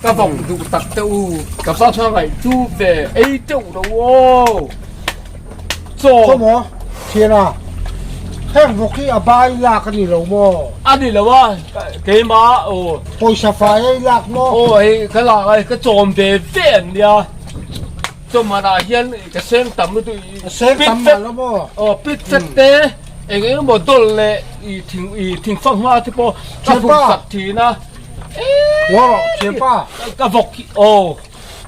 Ka vawk duh tak te u, ka va hmangaih chu ve ei teuh lo aw. Chaw. Khaw maw thiana, heng vawk hi a bai lak a ni lo maw? A ni lo a, keimah aw. Pawisa fai ei lak maw? Aw hei ka lak a, ka chawm ve ve an nia. Chawhmanah hian ka seng tam lutuk i. Seng tam mah lo maw? Aw pit fek te eng eng emaw dawlh leh i thing i thingfak hma te pawh ka hmuh sak thin a. Ngaw rawh thianpa. Ka vawk hi aw.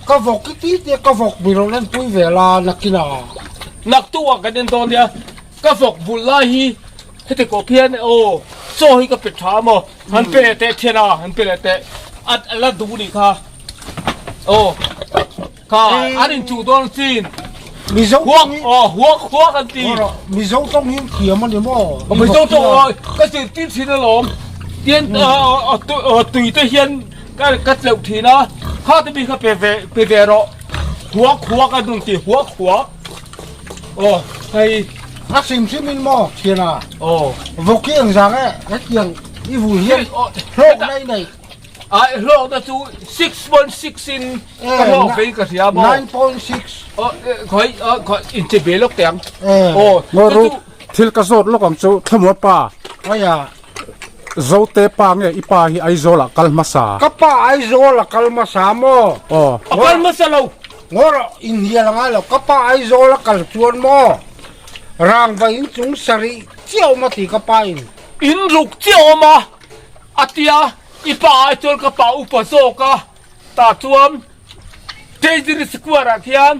Ka vawk hi ti tia ka vawk mi rawn enpui ve la nakinah. Naktuah kan en dawn nia ka vawk vulh lai hi heti kawp hian aw chaw hi ka pe tha maw han pe leh teh thian a han pe leh teh a la duh nih kha aw. Kha an in chuh dawn chin. Mizo tawng hi aw huak huak an ti. Mizo tawng hi thiam a ni maw? Mizo tawng aw ka zirtir thin alawm. Tian tui te hian ka ka tleuh thin a. Kha te mi kha pe ve pe ve rawh. Huak huak an rawn ti huak huak. Aw hei. A hrim hrim in maw thian a? Aw. Vawk hi engzah nge hetiang i vui hian hlawk na i neih? Ai hlawkna chu 6.6 in ka hlawk ve in ka hria maw? 9.6. Aw khoi khoi in che ve lawk teh ang. Aw Ngaw ru thil ka zawt lawk ang chu thlamuan pa. Aia. Zote pa nge i pa hi Aizawl ah kal hmasa? Ka pa Aizawl a kal hmasa maw? Aw. A kal hmasa lo. Ngaw rawh inhial a ngai lo ka pa Aizawl a kal chuan maw rangva in chung sarih chiah awm a ti ka pa in. In ruk chiah awm a a tia. I pa ai chuan ka pa upa zawk a, tah chuan Treasury Square ah khian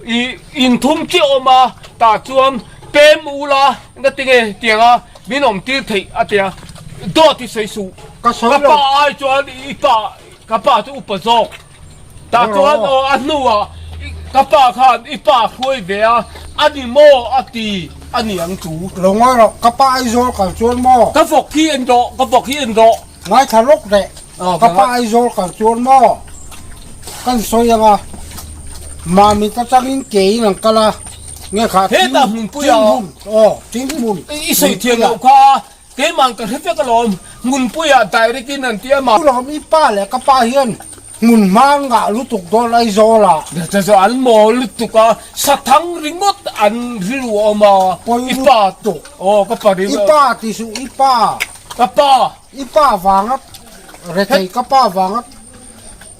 i inthum chiah awm a, tah chuan pem ula nga tinge tianga min awm tir theih a tia, dawt i sawi suh, Ka sawi ka pa ai chuan i pa ka pa chu upa zawk, tah chuan aw a hnuah ka pa khan i pa hruai ve a, a ni maw a ti a ni ang chu. Lo ngai rawh, ka pa Aizawl kal chuan maw? Ka vawk hi en rawh, ka vawk hi en rawh. Ngaithla rawk reh, ka pa Aizawl kal chuan maw? Kan sawi ang a, Mami ta changin ke in an kal a, nge kha Hetah hmunpui a. Tinghmun, aw Tinghmun. I sawi thiam loh kha, Keimah ka hre vek alawm, hmunpuiah direct in an ti a mah. Lawm i pa leh ka pa hian hmun hma ngah lutuk dawn Aizawl ah. Chu chu an maw lutuk a, sathang ringawt an rilru a awm a, i pa tuk. Aw ka pa ringawt. I pa ti suh i pa. Ka pa. I pa vanga rethei ka pa vanga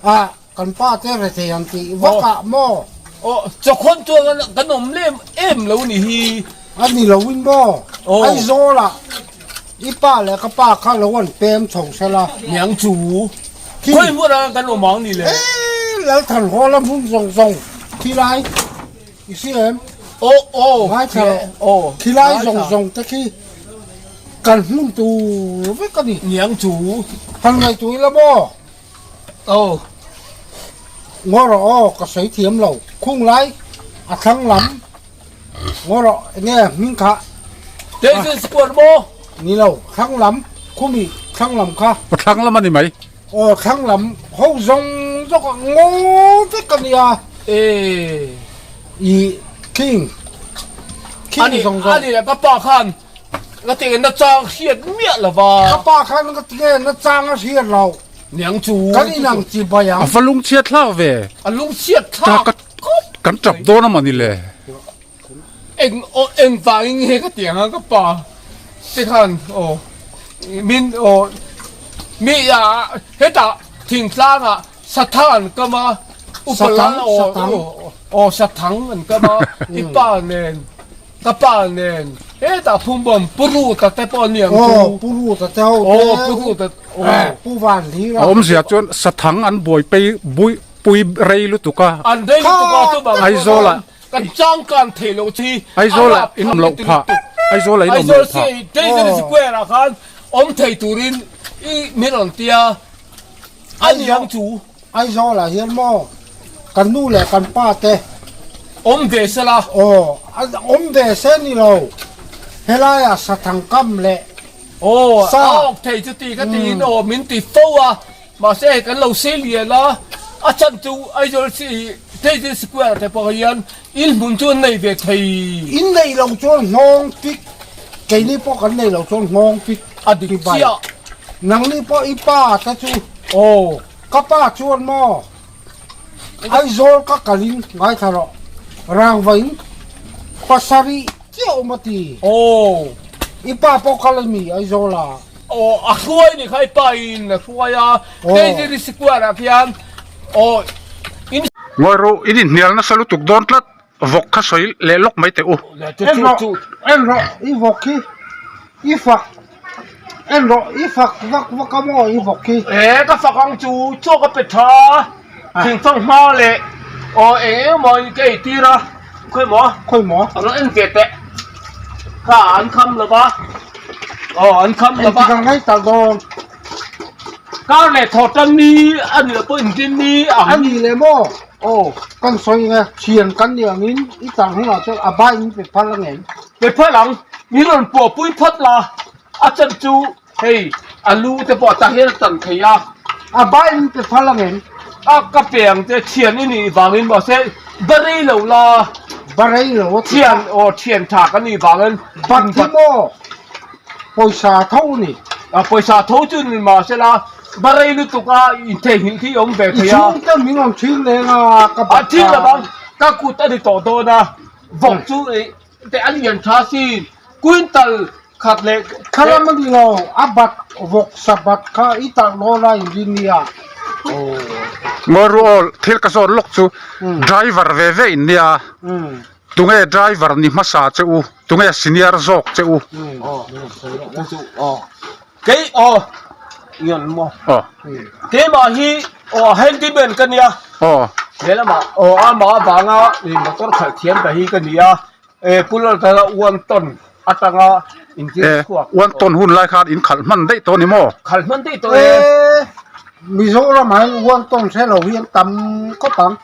ah kan pa te rethei an tih vak ah maw. Aw chawkhawn chuan kan awm lem em lo ni hi. A ni lo in maw? Aizawl ah i pa leh ka pa kha lo an pem chho se la. Niang chu khawi hmun ah kan awm ang ni le? Eii Lalthan haw la hmun zawng zawng khi lai i si em? Aw aw Ngaithla rawh. Khi lai zawng zawng te khi kan hmun tur vek a ni. Niang chu. Han ngaihtuah ila maw? Aw. Ngaw rawh aw ka sawi thiam lo. Khung lai a thlang lam. Ngaw rawh enge hming kha. Daisy Square maw? Ni lo, thlang lam, khumi thlang lam kha. Aw thlang lam a ni mai. Aw thlang lam ho zawng zawk ah ngaw vek a nia. E. I king. King zawng zawng. Ani leh ka pa khan ka ti nge nachang hriat miah lo va. Ka pa khan ka ti nge nachang a hriat lo. Niang chu. Kan inang chi bai ang. A va lungchhiat thlak ve. A lungchhiat thlak. Kan tap dawn a mawni le. Eng aw eng vangin nge ka ti ang a ka pa te khan aw min aw mi a hetah thingtlang ah sathang an kam a upa lal aw aw sathang an kam a i pa nen ka pa nen hetah phungbawm puru ta te pawh a ni ang chu aw puru ta te ho te aw puru ta aw pu van hlir a awmzia chuan sathang an buai pei bui Pui rei lutuk a. An rei lutuk a chu bang Aizawl ah kan changkan thei lo chi Aizawl ah in awm loh phah Aizawl ah in awm loh phah. Aizawl Treasury Square ah khan awm thei turin i min rawn tia a ni ang chu. Aizawl ah hian maw kan nu leh kan pa te awm ve se la. Aw awm ve se ni lo helai ah sathang kam leh Aw a awk thei chu ti ka tiin aw min ti fo a. Mahse hei kan lo sei lian a, a chhan chu Aizawl City Treasury Square te pawh hian in hmun chu an nei ve thei. In nei lo chuan nghawng pik, keini pawh kan nei lo chuan nghawng pik a dik chiah. Nangni pawh i pa te chu aw. Ka pa chuan maw Aizawl ka kalin ngaithla rawh rangvain pasarih chiah awm a ti. Aw. I pa pawh kal a mi Aizawl ah. Aw a hruai ni kha i pa in a hruai a Treasury Square ah khian aw in. Ngawi rawh in inhnial nasa lutuk dawn tlat vawk kha sawi leh lawk mai teh u. En rawh en rawh i vawk hi i fak en rawh i fak vak vak a maw i vawk hi. E ka fak ang chu chaw ka pe tha thingfang hma leh aw eng eng emaw ka ei tir a khawi maw khawi maw a rawn en ve teh kha an kham lo va aw an kham lo va engtik ang ngai tak dawn kar leh thaw tan ni a nih loh pawh inrin ni ang a nih leh maw Aw, kan sawi nge, thian kan nih angin i tang hunah chuan a bai in pe phal ang em? Pe phal ang, min rawn puahpui phawt la, a chan chu hei a lu te pawh tah hian a tan thei a. A bai in pe phal ang em? A ka pe ang che, thian i nih vangin mahse ba rei lo la. Ba rei lo a ti Thian, aw thian tha kan nih vangin. Bat hi maw pawisa tho ni? A pawisa tho chu ni mahse la. Ba rei lutuk a intheihnghilh khi awm ve thei a. I chhungte min rawn thin leng a ka bat A thin lo ang, ka kut a ni tawh dawn a, vawk chu teh a lian tha sin, quintal khat leh. Kha lam a ni lo, a bat vawk sa bat kha i talh dawn a inrin nia. Ngawi ru aw, thil ka zawt lawk chu driver ve ve in nia, tunge driver ni hmasa che u, tunge senior zawk che u. Kei aw ngian maw aw keimah hi aw handyman ka nia aw helamah aw amah avanga ih motor khalh thiam ta hi ka ni a eh pu Laltana one ton atanga intir eh chhuak one ton hun lai khan in khalh hman daih tawh a ni maw khalh hman daih tawh e eh Mizoram ah hian one ton hre lo hi an tam khawp ang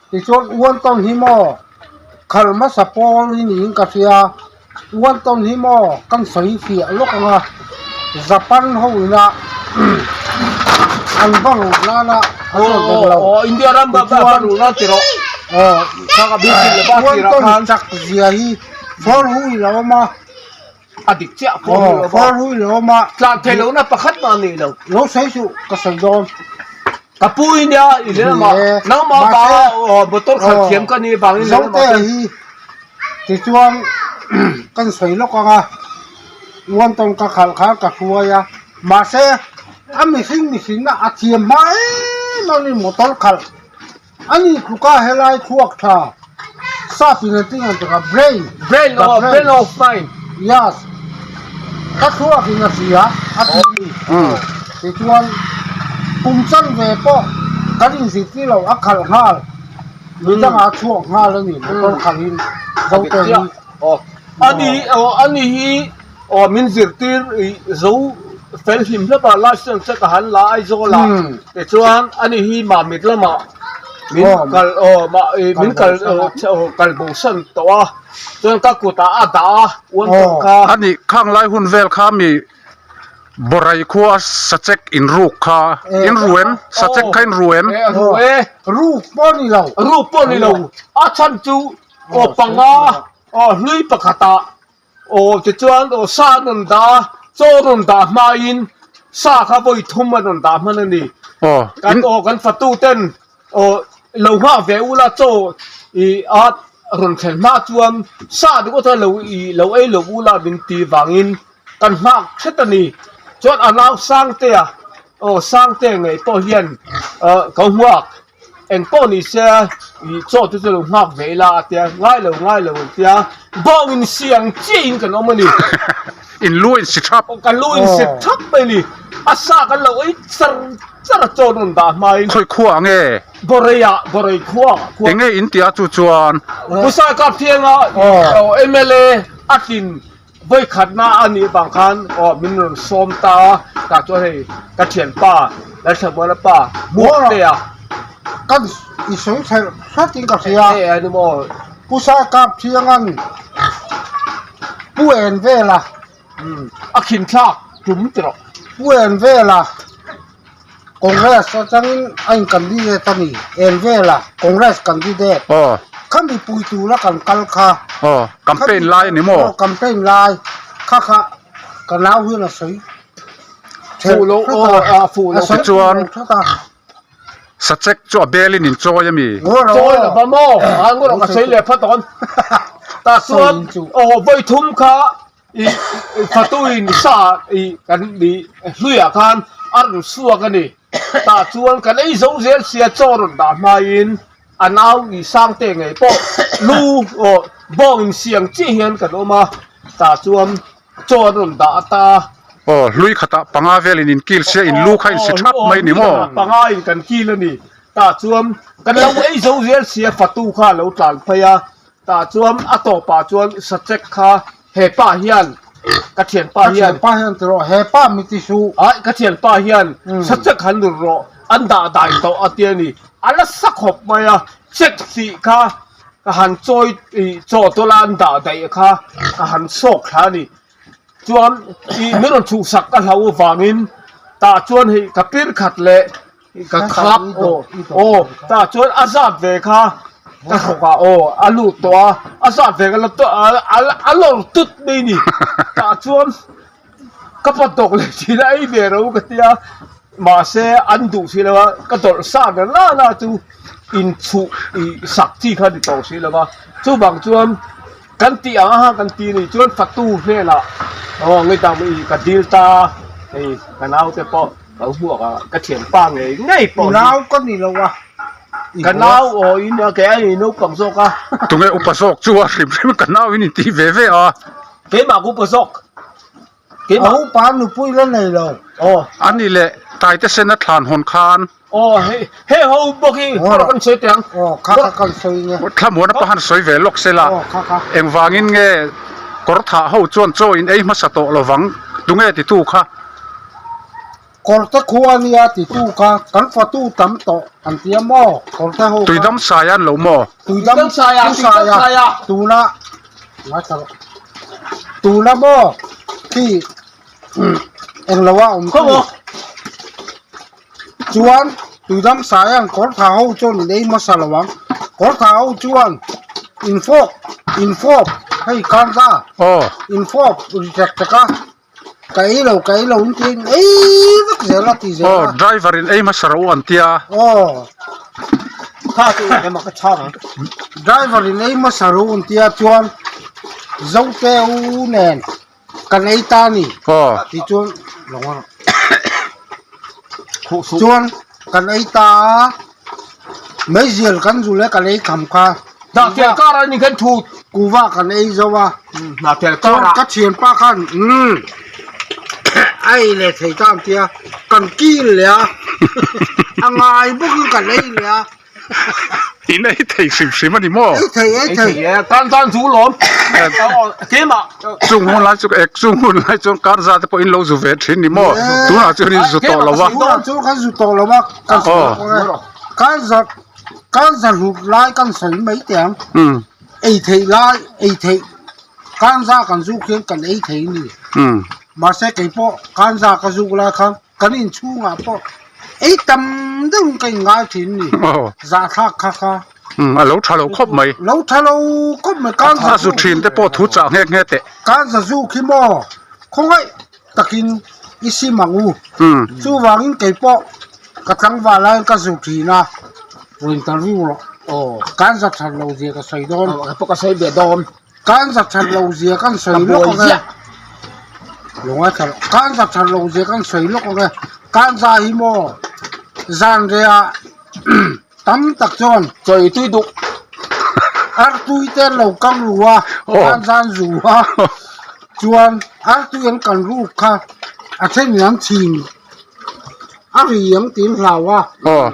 tichuan one ton hi maw khalh hmasa pawl hi niin ka hria. One ton hi maw kan sawi fiah lawk ang a, Japan ho ina an va ruh nana an rawn bawk lo. Tichuan one ton chak zia hi four wheel a awm a, four wheel a awm a, lo sawi suh ka sawi dawn. Ka pu i nia i lehlamah nangmah vanga motor khalh thiam ka nih vangin lehlamah chuan. Zote hi tichuan kan sawi lawk ang a, one ton ka khalh khan ka hruai a, mahse a mihring mihring a thiam hma em a ni motor khalh a ni tluka helai thluak tha sap in an ti ngan tak a brain brain the brain of mind yes ka thluak in a hria a ti ni tichuan kum chan ve pawh kan inzirtir lo a khalh nghal midangah a chhuak nghal a ni motor khalh in zo te hi ani ani hi aw min zirtir zo fel hlim hlep a license te ka han la Aizawl ah tichuan ani hi Mamit lamah min kal aw min kal kal bo san tawh a chuan ka kutah a dah a uan tawh kha. Ani khang lai hun vel kha mi Borai khua sachek in ruk kha in ru em sachek kha in ru em? Ru e. Ruk pawh ni lo. Ruk pawh ni lo a chhan chu aw panga aw hlui pakhatah Aw tichuan aw sa an rawn dah a, chaw a rawn dah hmain sa kha vawi thum a rawn dah hman a ni. Aw Kan aw kan fatu ten aw lo nghak ve ula chaw i a rawn thlen hma chuan sa ringawt a lo i lo ei lo ula min ti vangin kan nghak hret a ni. Chuan a nau Sangtea aw Sangtea ngei pawh hian ka nghak Eng pawh ni se i chaw te chu lo nghak ve ila a tia, ngai lo ngai lo an tia, bawng in si ang chiah in kan awm a ni. In lu in si thap. Kan lu in si thap mai a ni. A sa kan lo ei char char a chaw rawn dah hma in. Khawi khua ang e? Bawrei ah, Bawrei khua ah khua. Eng nge in tia chu chuan? Pu Saikap Thianga mla a tlin Vawi khatna a nih vang khan aw min rawn sawm ta a, tah chuan hei ka thianpa Lalthlamuana pa Muaktea. Kan i sawi thelh hret in ka hria. E a ni maw? Pu Saikap Thiangan Pu En vela. A khin thlak tum ti rawh. Pu En vela Congress atangin a in candidate a ni, eng vela Congress candidate Aw. Kha mipui tura kan kal kha. Aw, campaign lai a ni maw? Aw, campaign lai kha kha ka nau hian a sawi Fuh lo, aw, a fuh lo. A sawi Tichuan. fuh lo tlat a. Sachek chu a belin in chawi a mi? Chawi lo va maw? A ngawt ka sawi leh phat awn. Tah chuan aw vawi thum kha i fatuin sa i kan i hluiah khan a rawn suak a ni. Tah chuan kan ei zo zel sia chaw rawn dah hmaiin a nau i sangte ngei pawh lu aw bawng in siang chiah hian kan awm a. Tah chuan Chaw an rawn dah ata. Aw, hlui khatah panga velin in kil sia in lu kha in si thap mai ni maw? Panga in kan kil a ni. Tah chuan kan lo ei zo zel sia fatu kha a lo tlan phei a. Tah chuan a tawpah chuan sachek kha he pa hian ka thianpa hian. Ka thianpa hian ti rawh, he pa mi ti suh. Ai, ka thianpa hian sachek han lut rawh, an dah dai tawh a ti a ni. A la sa khawp mai a, chek tih kha Ka han chawi ih chaw tawla an dah daih kha ka han sawk thla a ni. Chuan ih min rawn chhuhsak ka hlau avangin tah chuan hei ka pir khat leh ka khap aw aw tah chuan a zat ve kha ka hrawk ah aw a lut tawh a, a zat ve ka la a lawr tut mai a ni. Tah chuan Ka pa tawk leh thin a ei ve ro ka tia mahse an duh si lo a ka dawlh sa na la la chu inchhuh ih sak chi kha a ni tawh si lo va chuvang chuan kan tih ang a kan ti nih chuan fatu hnenah aw ngei ih ka dil ta hei ka naute pawh ka hmuak a ka thianpa ngei ngei pawh hi nau ka ni lo a ka nau aw in a kei a ni naupang zawk a tunge upa zawk chu a hrim hrim ka nau in inti ve ve a. Keimah ka upa zawk. Keimah. A upa nupui la nei lo. Aw. A ni leh Taite Sena thlan hawn khan. Aw hei hei ho bawk hi kawr kan sawi teh ang. Aw kha kha kan sawi nge. Thlamuana pawh han sawi ve lawk se la. Aw kha kha. Engvangin nge kawr thah ho chuan chaw in ei hmasa tawh lovang tunge titu kha. Kawrte khua nia titu kha kan fatu tam tawh an tia maw kawrte ho kha. Tuidam saia an lo maw? Tuidam saia tuna ngaithla rawh tuna maw khi englo a awm chu chuan tuidam saia an kawrtha ho chuan in ei hmasa lo ang kawrtha ho chuan infawp infawp hei khanza infawp ri tek tek a. Ka ei lo, ka ei lo in tiin ei vek zel a ti zel a. Aw, driver in ei hmasa rawh u an tia. Aw. Kha chu emaw ka chhang ang. Driver in ei hmasa rawh u an tia chuan Zote u nen kan ei ta a ni. Aw. Tichuan lo ngaw rawh. Chuan kan ei ta a, meizial kan zu leh kan ei kham kha. Hnahtel kar a ni khan thut. Kuva kan ei zo a. Hnahtel kar a. Chuan ka thianpa khan umm a ei leh thei ta an tia, kan kil leh a, a ngai bawkin kan ei leh a. In ei thei hrim hrim a ni maw? Ei thei, ei thei. Ei thei e, kan zan zu lawm. Keimah. Chung hun lai chu ek chung hun lai chuan kar za te pawh in lo zu ve thin ni maw? Tunah chuan in zu tawh lo va. Tunah chuan kan zu tawh lo va. Kan sawi lawk ang e. Kan za kan za hlut lai kan sawi mai teh ang. Ei theih lai ei theih kan za kan zuk hian kan ei thei a ni. Mahse keipawh kan za ka zuk lai khan Kan inchhungah pawh ei tam deuhin ka inngai thin ni. Zahthlak kha kha. Umm a lo tha lo khawp mai. Lo tha lo khawp mai. Kan A zu thin te pawh thu chah nghe nghe teh. Kan zazu khi maw khawngaih takin i sim ang u. Chuvangin kei pawh ka tlangval laiin ka zu thin a, rawn interview rawh. Kan za that lo zia ka sawi dawn. Kei pawh ka sawi ve dawn. Kan za that lo zia kan sawi lawk ang e. Lunga that kan za that lo zia kan sawi lawk ang e. Kan za hi maw zan rehah tam tak chuan chawi tui duk artui te an lo kang ru a, kan zan zu a chuan artui an kan ruk kha a thenin an chhin a ri ang tiin hlau a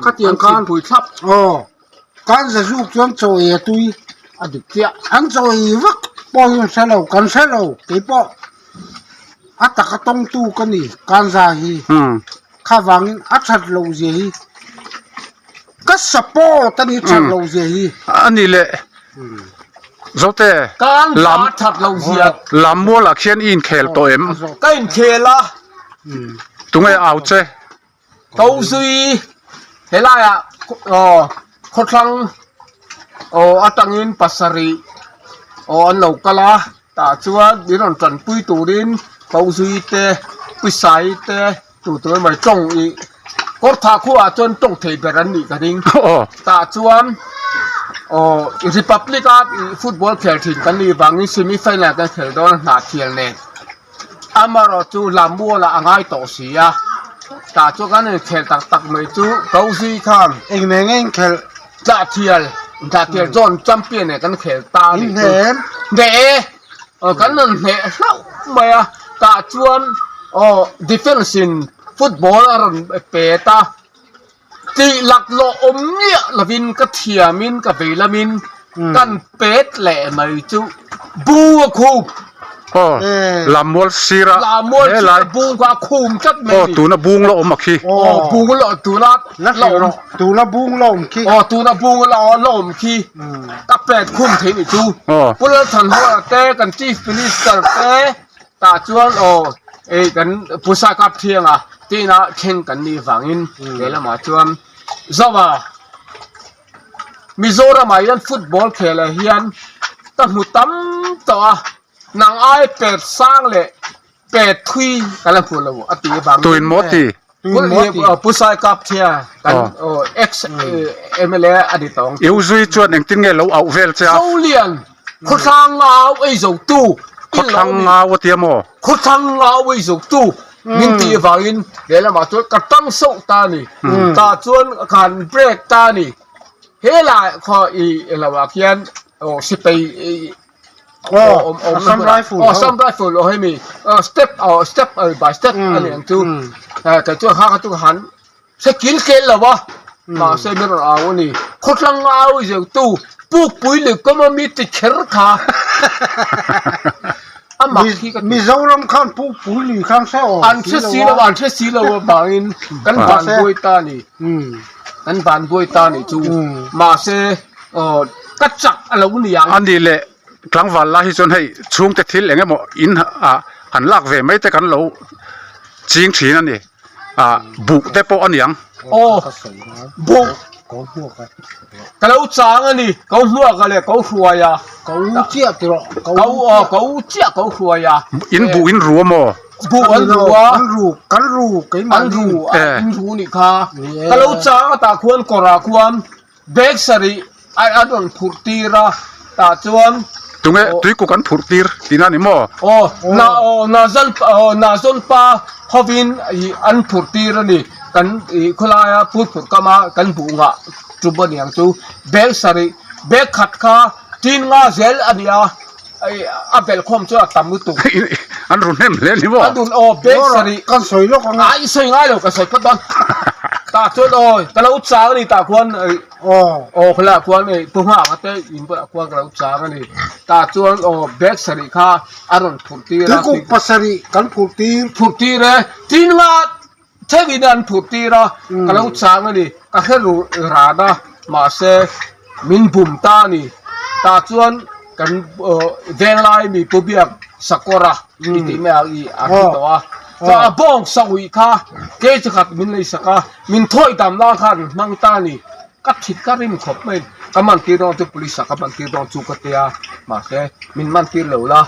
khatiang khan aw. Kan zazuk chuan chaw ei a tui a dik chiah. An chaw ei vak pawh hi an hre lo, kan hre lo keipawh a taka tawngtu ka ni Kanza hi kha vangin a that loh zia hi ka support a ni that loh zia hi. A ni leh Zote Kanza that loh zia. Lammualah khian i inkhel tawh em? Ka inkhel a. Tunge au che? Ko zui helaiah aw khawthlang aw atangin pasarih aw an lo kal a tah chuan min rawn tanpui turin ko zui te pisai te tur tur mai tawng ih. Kawrthah khuaah chuan tawng thei ber an nih ka ring. Tah chuan aw Republic a football khel thin kan nih vangin semi final kan khel dawn a hnahthial nen. Amaherawh chu Lammualah a ngai tawh si a, tah chuan kan inkhel tak tak mai chu Kozi khan Eng nen nge inkhelh? Tlahthial, Tlahthial Zone champion nen kan khel ta a nih chu. Inhnem? Hneh e, aw kan rawn hneh hlauh mai a, tah chuan aw defence in football a rawn pet a, Tih laklawh awm miah lovin ka thiamin ka vei lamin kan pet leh mai chu bung a khum. Aw, Lammual sira Lammual sira bung kha a khum tlat mai ni. Aw, tuna bung la awm a khi. Aw, bung la tuna la awm. Tuna bung la awm khi. Aw, tuna bung la awm khi. Ka pet khum thei ni chu. Pu Lalthanhawla te kan Chief Minister te Tah chuan aw ei kan pawisa kap thiang a tina thleng kan nih vangin lehlamah chuan Zova Mizoramah hian football khel ah hian ka hmu tam tawh a nang ai pet sang leh pet thui ka la hmu lo a tih avangin Tuin maw ti? Pawisa kap thia kan ex mla a ni tawng. I u zui chuan engtin nge lo auh vel che a? Zolian Khawthlang ngau ei zo tu. Khawthlang ngau a tia maw? Khawthlang ngau ei zo tu min tih avangin lehlamah chuan ka tang sauh ta a ni. Tah chuan ka han break ta a ni. Helai khaw i lo ah khian aw sipai awm awm Assam Rifle aw Assam Rifle aw hemi step aw step by step a ni ang chu. Kei chuan kha kha chu ka han Hre kil kel lo a, mahse min rawn au a ni. Khawthlang au zeutu Pukpui leh kawma mi ti kher kha a mak hi ka ti. Mizoram khan Pukpui lui khan hre awm An hre si lo a, an hre si lo avangin kan van buai ta a ni. Kan van buai ta a nih chu. Mahse ka chak a lo ni ang. A nih leh tlangval lai hi chuan hei chhungte thil eng emaw in han lak ve mai te kan lo ching thin a ni. ah buh te pawh a niang. Aw buh ka lo chang a ni ko hmuak a leh ko hruai a. Ko chiah ti rawh ko aw ko chiah ko hruai a. In buh in ru a maw? Buh an ru a. An ru kan ru keimah an ru a in ru nih kha ka lo chang a tah khuan kawrah khuan Bag sarih a an rawn phurh tir a, tah chuan. Tunge tuikuk an phurh tir tihna a ni maw? Aw, na aw Nazal aw Nazon pa hovin ih an phurh tir a ni. Kan ih khawlaia phur phurh kam a kan buh ngah tum a niang chu. Bag sarih bag khat kha tin nga zel a ni a, a belhkhawm chu a tam lutuk. An ru hnem hle a ni maw? An run aw bag sarih. Kan sawi lawk ang a. Ai sawi ngai lo ka sawi phawt dawn. Tah chuan aw ka lo chang a ni tah khuan aw khawlaiah khuan pu nghak a te in bulah khuan ka lo chang a ni. Tah chuan aw bag sarih kha a rawn phurh tir a. Tuikuk pasarih kan phurh tir. Phurh tir e. Tin nga Theuhin an phurh tir a, ka lo chang a ni, ka hre ru ran a, mahse min bum ta a ni. Tah chuan kan venglai mi Pu Biak Sakawr a i tih mai ang i a hre tawh a, chuan a bawng saui kha kei chu khat min lei sak a, min thawi dam nan khan hmang ta a ni. Ka thit ka rim khawp mai, ka man tir dawn chu police ah ka man tir dawn chu ka tia, mahse min man tir lo la,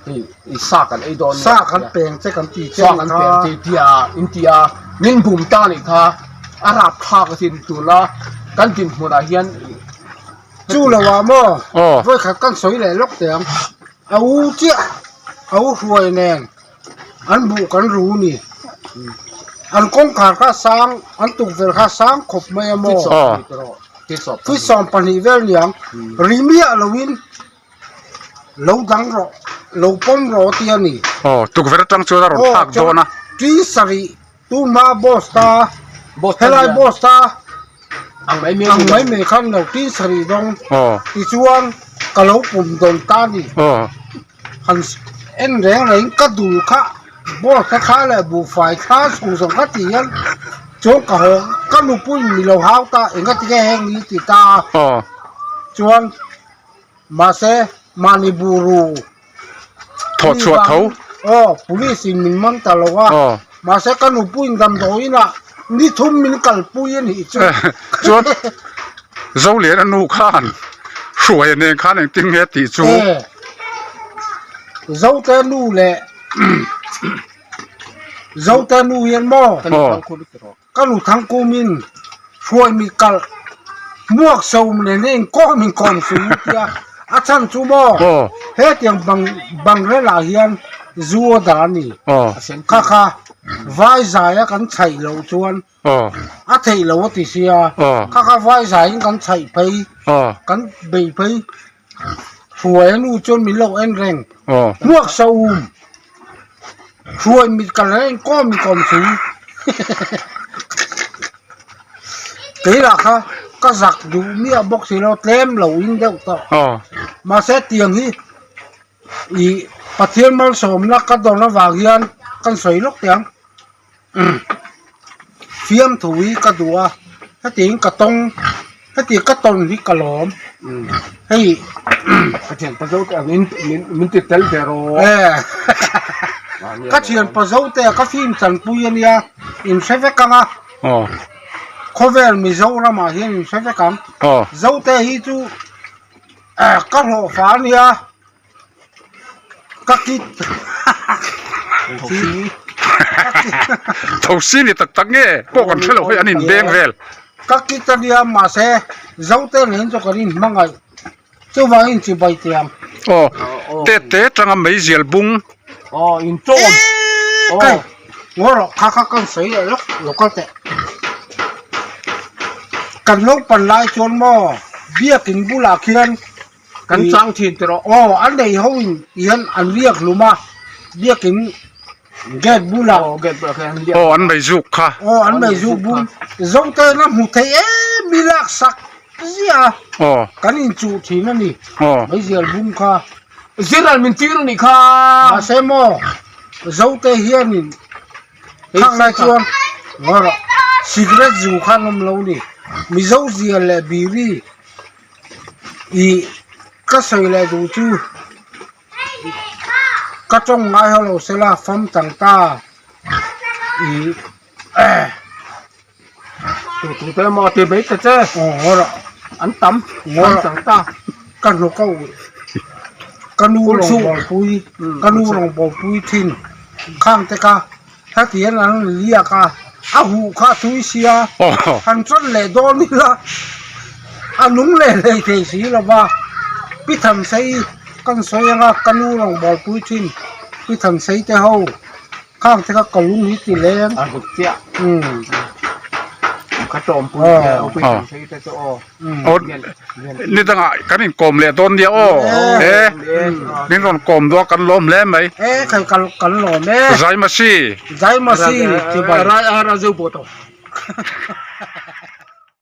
hei i sa kan ei dawn nia. Sa kan peng che kan ti che Sa kan peng che tia in ti a, min bum ta nih kha a rap thlak a sin tuna kan dinhmun ah hian. Chu lo ah maw vawikhat kan sawi leh lawk teh ang, a u chiah a u hruai nen. An buh kan ru ni. An kawngkhar kha sang, an tukverh kha sang khawp mai a maw? Feet 20 vel niang. Ri miah loin lo dang rawh, lo pawm rawh a ti a ni. Aw, tukverh atang chuan a rawn thlak dawn a. Ṭi sarih tunhma boss ta, helai boss ta ang mai mai khan lo ṭi sarih dawng. Tichuan ka lo pum dawn ta a ni. Han en reng reng ka dul kha boss te kha leh buhfai thla zawng zawng kha ti hian chuan ka haw ka nupuiin mi lo hau ta enga tinge heng ni ti ta a chuan mahse mahni buru thawh chhuah tho aw police in min man ta lo a mahse ka nupuiin damdawiin ah ni thum min kalpui a nih chu chuan Zolian a nu khan hruai nen khan engtin nge tih chu. Zote nu leh Zote nu hian maw? Ka nu Thangkumin hruai mi kalh muak so nen hi inkawm inkawm su u tia a chhan chu maw hetiang bang bangrel ah hian zu a dah a ni kha kha vai zai a kan chhaih loh chuan a theih loh a ti sia kha kha vai zai in kan chhaih phei kan bei phei hruai a nu chuan min lo en reng muak so um. Hruai mit kal reng inkawm inkawm chu keilah kha ka zak duh miah bawk si lo tlem lo in deuh tawh mahse tiang hi ih Pathian malsawmna ka dawn avang hian kan sawi lawk teh ang. Fiamthu hi ka duh a hetiang ka tawng heti ka tawn hi ka lawm hei ka thianpa zo te angin min ti tel ve rawh ka thianpa zo te ka fim chanpui ania in hre vek ang a khawvel Mizoram ah hian in hre vek ang zote hi chu ka hlawhfa ania. Ka kit Thosi ni tak tak nge pawh kan hre lo hei an inbeng vel. Ka kit a nia mahse Zote nen chu kan inhmangaih chuvangin chibai tiang. Aw te te tanga meizial bung. Aw inṭawm. Kai ngaw rawh kha kha kan sawi leh lawk local teh. Kan naupang lai chuan maw biakin bulah khian Kan chang thin tih rawh. Aw a nei ho in ti hian an riak hlum a biakin gate bulah. Aw gate bulah khian an riak. Aw an mei zuk kha. Aw an mei zuk bul Zote in a hmu thei em mi lak sak ziah a. Aw. Kan in chuh thin a ni. Aw. Meizial bung kha. Ziral min tir a nih kha. Mahse maw Zote hianin Khang lai chuan ngaw rawh cigarette zu kha an awm lo a ni. Mizo zial leh biri. Ih ka sawi leh duh chu ka tawng ngai ho lo sela fam tang ta ih eh tu tu te maw ti mai ta che aw ngaw rawh an tam ngaw fam tang ta ka hnuk a uh ka nu rawngbawlpui ka nu rawngbawlpui thin khang te kha heti hian an liak a a huh kha a tui sia han tan leh dawn ila a nung leh hlei thei si lo va pi Thansei kan sawi anga ka nu rawngbawlpui thin pi Thansei te ho khang te kha ka lung hi ti leng a zuk chiah umm ka tawmpui te pi Thansei te chu aw. Aw ni dangah kan inkawm leh dawn nia aw he min rawn kawm dawn kan lawm hle mai e khai kan kan lawm e Zaimasi Zaimasi chibai rai a ra zeu pawh tawh.